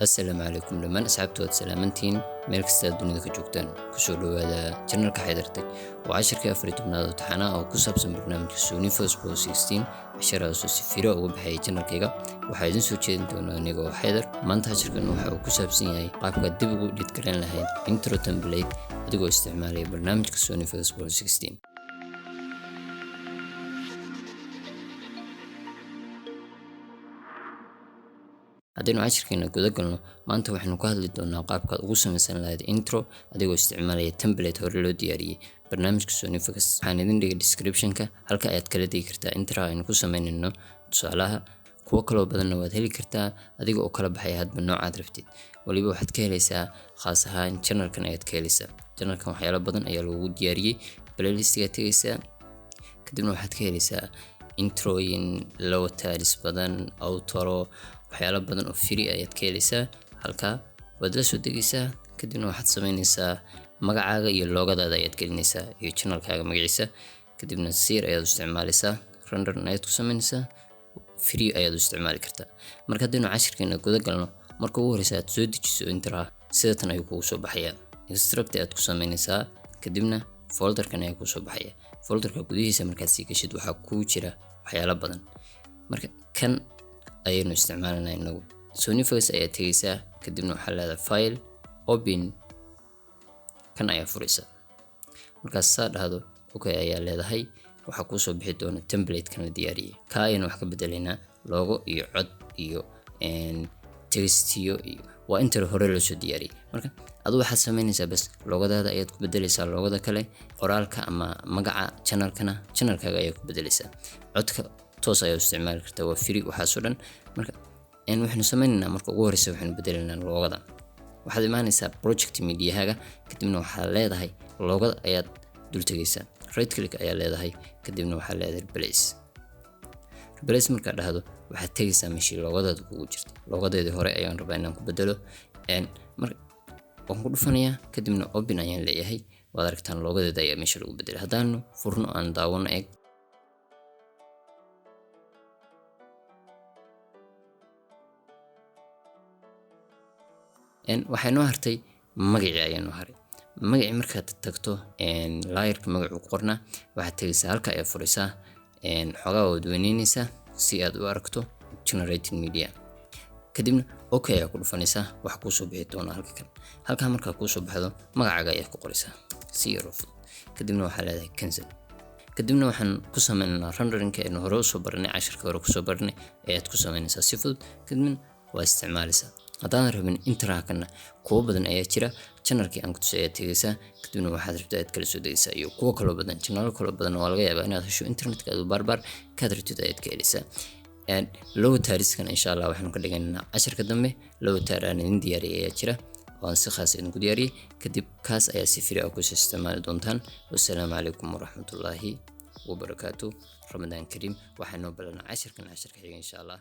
Assalaamu calaykum dhammaan asxaabta, waad salaamantihiin meel kasta aad dunida ka joogtaan. Kusoo dhawaada channelka Xaydartay. Waa cashirkii 14aad oo taxanaa oo ku saabsan barnaamijka Sony Vegas Pro 16, casharadaas oo si firo uga baxayay channelkayga. Waxaa idin soo jeedin doona aniga oo Xaydar. Maanta cashirkan waxa uu ku saabsan yahay qaabkaad dib ugu edit garan lahayd intro template adigoo isticmaalaya barnaamijka Sony Vegas Pro 16. Haddaynu cashirkeena guda galno, maanta waxaynu ka hadli doonaa qaabkaad ugu samaysan lahayd intro adigoo isticmaalaya template hore loo diyaariyey barnaamijka Sony Vegas. Waxaan idin dhigay description-ka halka ayaad kala degi kartaa intro aynu ku sameynayno tusaalaha. Kuwo kaloo badanna waad heli kartaa adiga oo kala baxaya hadba noocaad rabtid. Waliba waxaad ka helaysaa, khaas ahaan channelkan ayaad ka helaysaa. Channelkan waxyaalo badan ayaa lagugu diyaariyey. Playlistigaad tegaysaa, kadibna waxaad ka helaysaa introoyin, lower thirds badan, outro, waxyaalo badan oo free ayaad ka helaysaa. Halkaa waad la soo degaysaa, kadibna waxaad sameynaysaa magacaaga iyo logodaada ayaad gelinaysaa iyo channelkaaga magaciisa. Kadibna sir ayaad u isticmaalaysaa, render ayaad ku sameynaysaa, free ayaad u isticmaali kartaa. Marka haddaynu cashirkeena guda galno, marka ugu horeysa aad soo dejiso intra, sidatan ayuu kugu soo baxayaa. Extract ayaad ku sameynaysaa, kadibna folderkan ayaa kusoo baxaya. Folderka gudihiisa markaad sii gashid, waxaa kuu jira waxyaalo badan. Marka kan ayaynu isticmaalanaa inagu. Sony Vegas ayaa tegaysaa, kadibna waxaa leedahay File, Open. Kan ayaa furaysa. Markaas saa dhahdo, okay ayaa leedahay. Waxaa kuusoo bixi doona template-kan la diyaariyey. Kaa ayaynu wax ka bedelaynaa, logo iyo cod iyo textiyo iyo waa inta hore loo soo diyaariyey. Marka adu waxaad sameynaysaa bas logodaada ayaad ku bedelaysaa logoda kale, qoraalka ama magaca channelkana channelkaaga ayaad ku bedelaysaa, codka toos ayaad u isticmaali kartaa, waa free waxaasoo dhan. Marka waxaynu sameynaynaa, marka ugu horeysa waxaynu bedelaynaa logoda. Waxaad imaanaysaa project mediahaga, kadibna waxaad leedahay logoda ayaad dul tegaysaa, right click ayaa leedahay, kadibna waxaad leedahay Replace. Replace markaad dhahdo, waxaad tegaysaa meeshii logodaada kugu jirta. Logodeedii hore ayaan rabaa inaan ku bedelo. Marka waan ku dhufanayaa, kadibna Open ayaan leeyahay. Waad aragtaan, logodeeda ayaa meesha lagu bedelay. Haddaanu furno, aan daawano, eeg. Waxaa noo hartay magacii ayaa noo haray. Magacii markaad tagto layerka magacuu ku qornaa, waxaad tegaysaa halka ayaa furaysaa, xoogaa waad weyneynaysaa si aad u aragto generated media, kadibna okay ayaa ku dhufanaysaa. Waxa kuusoo bixi doona halka kan. Halkaa markaa kuusoo baxdo, magacaaga ayaad ku qoraysaa si yaroo fudud, kadibna waxaa leedahay Cancel. Kadibna waxaan ku sameynaynaa renderingka aynu hore usoo baranay, cashirka hore kusoo baranay ayaad ku sameynaysaa si fudud, kadibna waa isticmaalaysaa. Haddaadan rabin intraakana, kuwo badan ayaa jira. Channelkii aan ku tusay ayaad tegaysaa, kadibna waxaad rabta ayaad kala soo degaysaa iyo kuwo kaloo badan, channelo kaloo badan waa laga yaabaa inaad hesho. Internetka aad u baarbaar, kaad rabtid ayaad ka helaysaa. Lower thirdskan insha Allah waxaanu ka dhigaynaa casharka dambe. Lower third aan idin diyaariyay ayaa jira oo aan si khaas idinku diyaariyey, kadib kaas ayaa si free ah kusii isticmaali doontaan. Wassalaamu calaykum waraxmatullaahi wabarakaatu. Ramadaan kariim. Waxaa noo balanaa casharkan casharka xiga insha Allah.